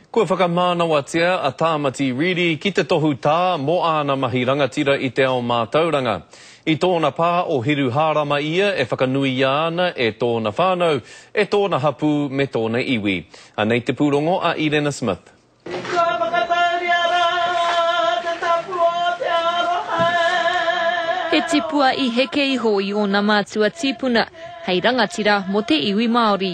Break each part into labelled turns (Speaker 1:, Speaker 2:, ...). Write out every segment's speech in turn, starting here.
Speaker 1: Kua whakamānawatia a Tāmati Reedy ki te tohu tā mō āna mahi rangatira i te ao mātauranga. I tōna pā o Hiruhārama ia e whakanuia ana e tōna whānau, e tōna hapū me tōna iwi. Anei te pūrongo a Irena Smith.
Speaker 2: Kua whakatauria rā te tapu o te aroha e.
Speaker 3: He tipua i heke iho i ōna mātua tīpuna hei rangatira mō te iwi Māori.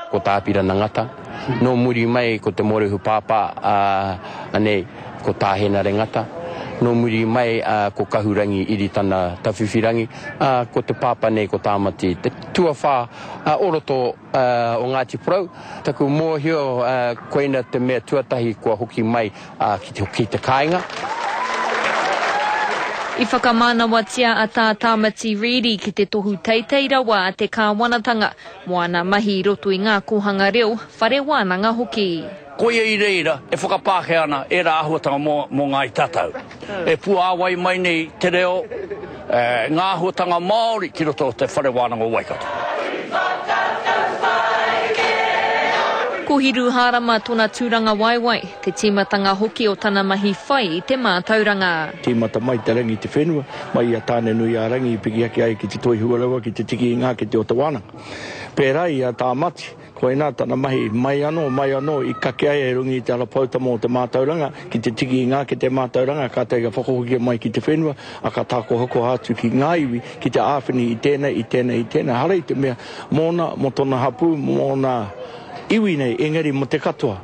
Speaker 4: Ko Tāpirana Ngata. Nō muri mai ko te mōrehu pāpā, ā, anei, ko Tā Henare Ngata. Nō muri mai ko Kahurangi Iritana Tawhiwhirangi, ā, ko te pāpā nei ko Tāmati te tuawhā o roto o Ngāti Porou. Taku mōhio, koina te mea tuatahi kua hoki mai ki te kāinga.
Speaker 3: I whakamānawatia a Tā Tāmati Reedy ki te tohu teitei rawa a te kāwanatanga mō ana mahi i roto i ngā kōhanga reo, whare wānanga hoki.
Speaker 5: Koia i reira e whakapākehā ana ērā āhuatanga mō ngāi tātou. E puāwai mai nei te reo, ngā āhuatanga Māori ki roto o te Whare Wānanga o Waikato.
Speaker 3: Ko Hiruhārama tona tūrangawaewae, te tīmatanga hoki o tana mahi whai i te mātauranga.
Speaker 6: Tīmata mai te rangi te whenua, mai i a Tāne-nui-ā-rangi i piki ake ai ki te toi huarawa ki te tiki i ngā kete o te wānanga. Pērā i a Tāmati, Koinā tana mahi, mai anō, mai anō, i kake ai e runga i te ara poutama o te mātauranga, ki te tiki i ngā kete mātauranga, kātahi ka whakahokia mai ki te whenua, ā, ka tākohakoha atu ki ngā iwi, ki te āwhina i tēnei, i tēnei, i tēnei, ehara i te mea mōna, mō tōna hapū, mō ōna iwi nei, engari mō te katoa.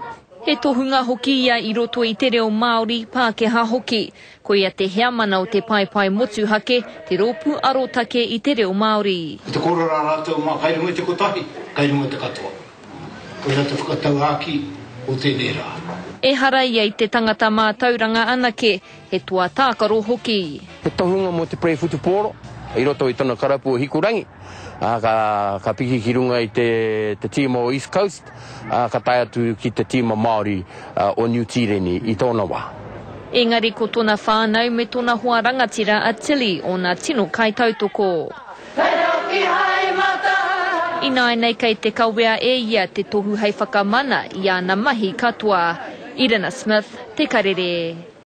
Speaker 3: He tohunga hoki ia i roto i te reo Māori, Pākehā hoki. Ko ia te heamana o te Paepae Motuhake, te rōpū arotake i te reo Māori.
Speaker 7: Ko te kōrero a rātou mā kai runga i te kotahi, kai runga i te katoa. Koirā te whakatauākī o tēnei rā.
Speaker 3: Ehara ia i te tangata mātauranga anake, he toa tākaro hoki.
Speaker 4: He tohunga mō te pere whutupōro i roto i tana karapu o Hikurangi, ā, ka, ka piki ki runga i te, te tīma o East Coast, ā, ka tae atu ki te tīma Māori o Niu Tīreni i tōna wā.
Speaker 3: Engari ko tona whānau me tona hoa rangatira a Tilly ōna tino kaitautoko. Ināianei kei te kawea e ia te tohu hei whakamana i āna mahi katoa. Irina Smith, Te Karere.